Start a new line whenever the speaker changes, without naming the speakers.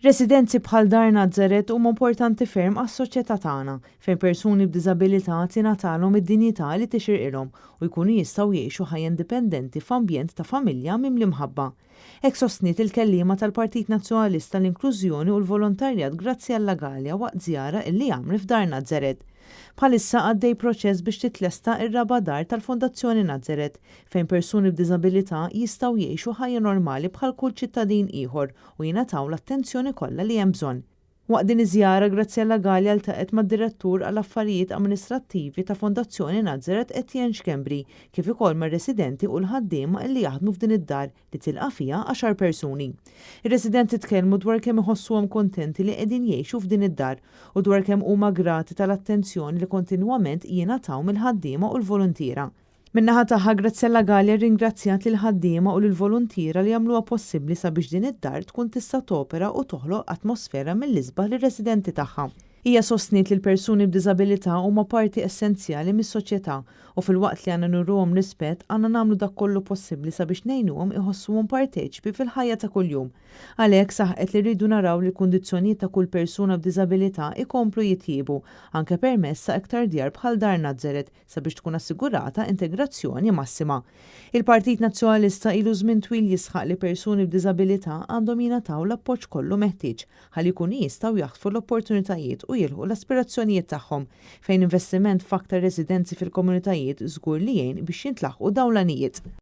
Residenzi bħal Dar Nazareth huma importanti ferm għas-soċjetà tagħna, fejn persuni b'diżabilità tingħatalhom id-dinjità li tixirqilhom u jkunu jistgħu jgħixu ħajja indipendenti f'ambjent ta' familja mimli mħabba. Hekk sostniet il-kelliema tal-Partit Nazzjonalista l-Inklużjoni u l-Volontarjat Graziella Galea waqt żjara illi għamlet f'Dar Nazareth. Bħalissa għaddej proċess biex titlesta r-raba' dar tal-Fondazzjoni Nazareth, fejn persuni b'diżabilità jistgħu jgħixu ħajja normali bħal kull ċittadin ieħor u jingħataw l-attenzjoni kollha li hemm bżonn. Waqt din iż-żjara Graziella Galea ltaqgħet mad-Direttur għall-Affarijiet Amministrattivi ta' Fondazzjoni Nazareth Etienne Schembri kif ukoll mar-residenti u l-ħaddiema illi jaħdmu f'din id-dar li tilqa' fiha għaxar persuni. Ir-residenti tkellmu dwar kemm iħossuhom kuntenti li qegħdin jgħixu f'din id-dar u dwar kemm huma grati tal-attenzjoni li kontinwament jingħataw mill-ħaddiema u l-voluntiera. Min-naħa tagħha Graziella Galea rringrazzjat lill-ħaddiema u lill-voluntiera li għamluha possibbli sabiex din id-dar tkun tista' topera u toħloq atmosfera mill-isbaħ lir-residenti tagħha. Hija sostniet li l-persuni b'diżabilità huma parti essenzjali mis-soċjetà u filwaqt li għandna nuruhom rispett għandna nagħmlu dak kollu possibbli sabiex ngħinuhom iħossuhom parteċipi fil-ħajja ta' kuljum. Għalhekk saħqet li rridu naraw li l-kundizzjonijiet ta' kull persuna b'diżabilità jkomplu jitjiebu, anke permezz ta' iktar djar bħal Dar Nazareth sabiex tkun assigurata integrazzjoni massima. Il-Partit Nazzjonalista ilu żmien twil jisħaq li persuni b'diżabilità għandhom jingħataw l-appoġġ kollu meħtieġ ħalli jkunu jistgħu jaħtfu l-opportunitajiet u jilħqu l-aspirazzjonijiet tagħhom, fejn investiment f'aktar residenzi fil-komunitajiet żgur li jgħin biex jintlaħqu dawn l-għanijiet.